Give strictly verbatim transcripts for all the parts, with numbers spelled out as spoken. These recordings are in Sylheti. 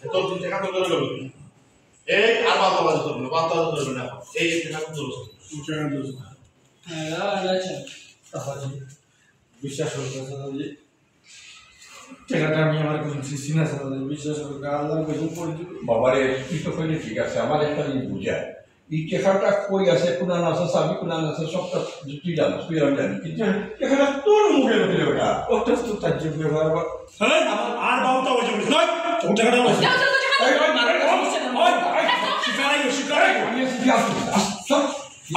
তোর তুই টাকা তো করে দেবে। এই আর বাবা বাবা তো না, বাবা তো না। এই টাকা তো তোর। হ্যাঁ, আচ্ছা। বিশ্বাস করতে হবে যে টাকাটা আমি আমার কাছে ছিছি না, স্যার, বিশ্বাস করতে আল্লাহর কাছে পড়ে দিব। বাবারে, তুই তো কইলে ঠিক আছে, আমার একটা জিনিস বুঝা। এই টাকাটা কই আছে, কোনান আছে, চাবি কোনান আছে, সবটা তুই জানিস, তুই আমি জানি। কিন্তু টাকাটা তোর মুখে মুখে ওটা। ওটা তো তার জন্য ব্যাপার। হ্যাঁ? আর বাউটা ওই জন্য। নয়, তোর টাকাটা ওই। যাও, যাও, যাও, যাও। এই, ওই, মারার কথা হচ্ছে না। ওই, ওই, স্বীকার আইও, স্বীকার আইও। আমি আছি, তুই আসো, আসো, চল।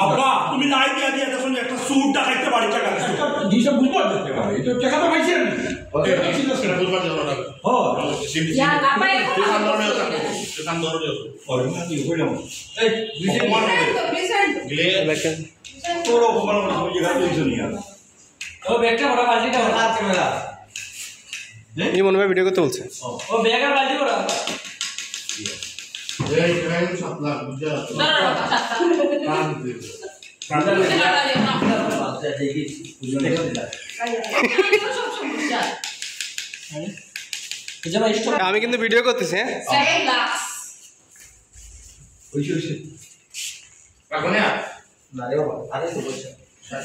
আব্বা, তুমি নাই দিয়া দিয়া দেখো না, একটা চুর ডাকাইতে বাড়ি টাকা দিছো। একটা জিনিসটা বুঝবার দেখতে পারে, এটা টাকা তো পাইছি আমি। ওকে, এটা ঠিক আছে। এটা বুঝবার জন্য না। হ্যাঁ। ইয়া, আপা, এখন শান্ত হয়ে থাকো। শান্ত হয়ে থাকো। ওই, না, তুই ওই নাও। এই, দুই সেকেন্ড। অপমান হবে। দুই সেকেন্ড। গেলে তোর অপমান হবে, তুমি যেখানে তুলছো নিয়ে আয়। ও, ব্যাগটা ওরা বালতিটা ওরা। হাত ক্যামেরা। ইমন ভাই ভিডিও করতে বলছে। ও, ব্যাগ আর বালতি ওরা। এই, এই, সাত লাখ, বুঝা? না, না, না, সাত লাখ। কান দিয়ে। কান দিয়ে। বুঝে না, না, না, না। আচ্ছা, দেখি, বুঝে না। এই যে ভাই, স্টপ। আমি কিন্তু ভিডিও করতেছি, হ্যাঁ? সেভেন লাখ। ওই যে, ওই যে। রাখো না। না রে বাবা, আরে তো বলছে।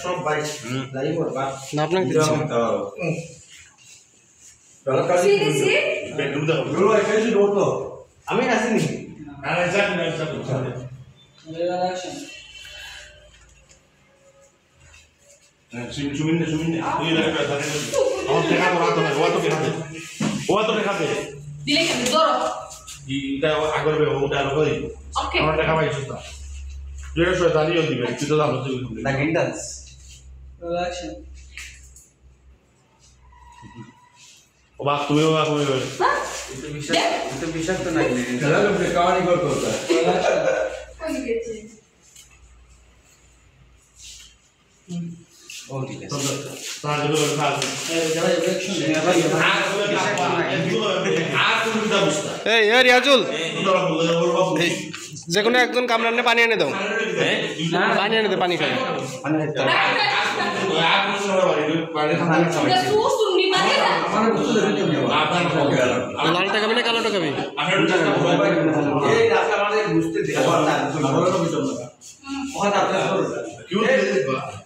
সব ভাই, হুম। লাইভ ওর বাপ। না, আপনাকে দিচ্ছি। হুম। সিরিয়াসলি? বেডরুম দেখো। আমি আসিনি। না, না, যাক, না, যাক, যাক। সুমিন, সুমিন, সুমিন, তুই এটা করে, তাহলে আমার টাকা তো রাখতে হবে, ও তো টাকা দে। ও তো টাকা দে। দিলে কেন? ধরো। এই, এটা আগর বে, ওটা আরো করে দিবো। ওকে। আমার টাকা পাইছিস না। দুইটা শয়তানি হয়ে দিবে, তুই তো জানো তুই। না, গেন্ডাস। অ্যাকশন। ও বাপ, তুমি ও বাপ, তুমি ও বাপ। হ্যাঁ? এটা বিশ্বাস, এটা বিশ্বাস তো নাই। খেলা লোক কাহানি করতে হতো। কোন গেছে? ও, ঠিক আছে। তার জন্য ওর কাজ। এই, যারা ইলেকশন, আর কোনো কাজ পায় না। এই, এই, রিয়াজুল। এই, যে কোনো একজন কামরানরে পানি এনে দাও। হ্যাঁ? পানি এনে দে, পানি খাই। মানে, আর কোনো সময় বাড়ি, বাড়ি খাওয়া খাওয়া। লালটা খাবি না, কালোটা খাবি? এই রাস্তা আমাদের বুঝতে দেওয়া না, ওখানে আপনি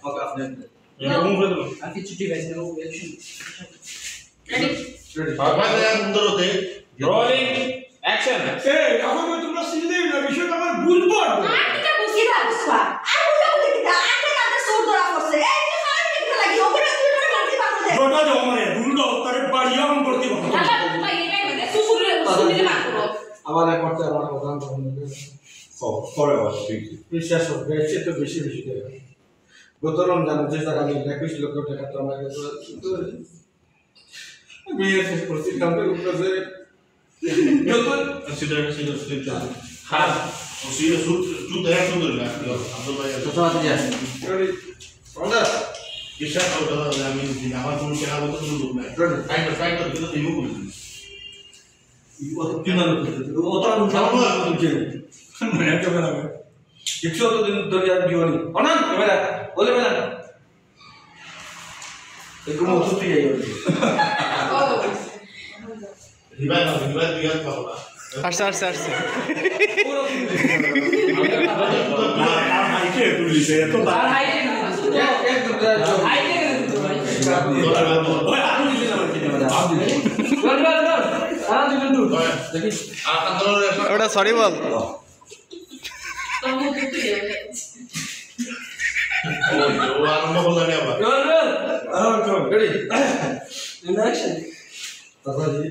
ওকে, আপনি। আর কিছু ঠিক আছে, ও অ্যাকশন। রেডি? রেডি। বাবা, দয়া সুন্দর হতে। Rolling, action. এই, এখন ওই তোমরা সিল দিও না, বিষয়টা আমার বুঝবো আর কি। আর কিতা বুঝি না, বুঝবা? আর বুঝা বুঝি কিতা? আটে রাতে চোর ধরা পড়ছে। এই, তুমি কার দিকে লাগি? ওপরে তুই করে মারতে পারবে না। জটা দাও আমারে, রুল দাও, তারে বাড়িয়ে আমি করতে পারবো। দাদা, তুমি ভাই, এই ভাই, মানে, সুসুরে, সুসুরে মার করো। আমার এক করতে আমার কথা আমি তখন বলবো। ও, পরে আবার, ঠিক আছে। বিশ্বাস হোক, এর চেয়ে তো বেশি বেশি দেবে। গত রমজানে যে টাকা দিল, একুশ লক্ষ টাকা তো আমার কাছে আছে। বিয়ে শেষ করছি, কালকে উঠতেছে। যত সিধা, সিধা, সিধা। হ্যাঁ, ও সিধা সুদ, সুদ দেয় সুন্দর না, আব্দুল ভাই। তো সব আছে। রেডি? আমরা বিশ্বাস করতে হবে, আমি দিন আমার কোনো টাকা বলতে কোনো লোক নাই। রেডি? ফাইন, ফাইন, কিন্তু দিব বলছি। ও তো কিনা লোক, ও তো আর উঠা না, উঠে। মনে তো না। একশো তো দিন ধরে আর দিওনি। অনান, ক্যামেরা, বলে বেলা। এগুলো অসুস্থ হয়ে যাবে। রিভাইভ হবে, রিভাইভ দিয়ে আর পাবো না। আসছে, আসছে, আসছে। আর হাইটে তুলিছে, এত তার হাইটে না। ওটা সরি বল। ও, ও আরম্ভ করলেন আবার। Roll, roll. আরম্ভ করো, রেডি? অ্যাকশন। তারপরে জি।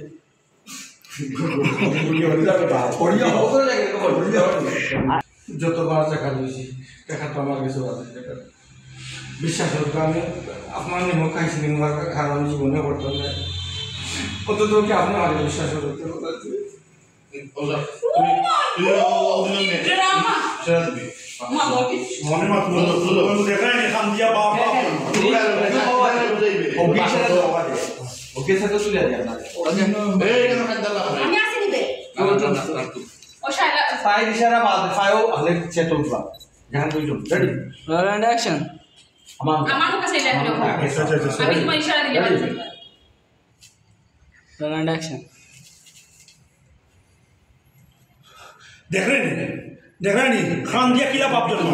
যতবার দেখা দিয়েছি, দেখা তো আমার কাছে বাজে, দেখা। বিশ্বাস করতে আমি আপনার নিমক খাইছি, নিমক খাওয়ার আমি জীবনে করতাম না। অন্তত কি আপনি আমাকে বিশ্বাস করতে পারবেন? ওটা, তুমি, তুমি ও, ও, ও, ও, ড্রামা। সেটা দিবি। মা, বল কি? মনে মা, তুলো, তুলো। দেখা যায় না, কাম দিয়া বাপ, বাপ। ওকে, সেটা তো তুলে দেয় না। এই, এখানে খাদ্য লাগবে। আমি আসি নিবে। না, না, না, না, না, না। ও শায়লা। ফাইল ইশারা বাদ, ফাইল হলে চেতন বা। যেখানে দুইজন, রেডি? Role and action. আমার আমার কাছে এটা এরকম। আচ্ছা, আচ্ছা, আচ্ছা, আমি তোমার ইশারা দিলে রেডি? বাদ যাবে। Role and action. দেখরে নি, দেখরে নি, খান দিয়া কিলা পাপ জন্ম।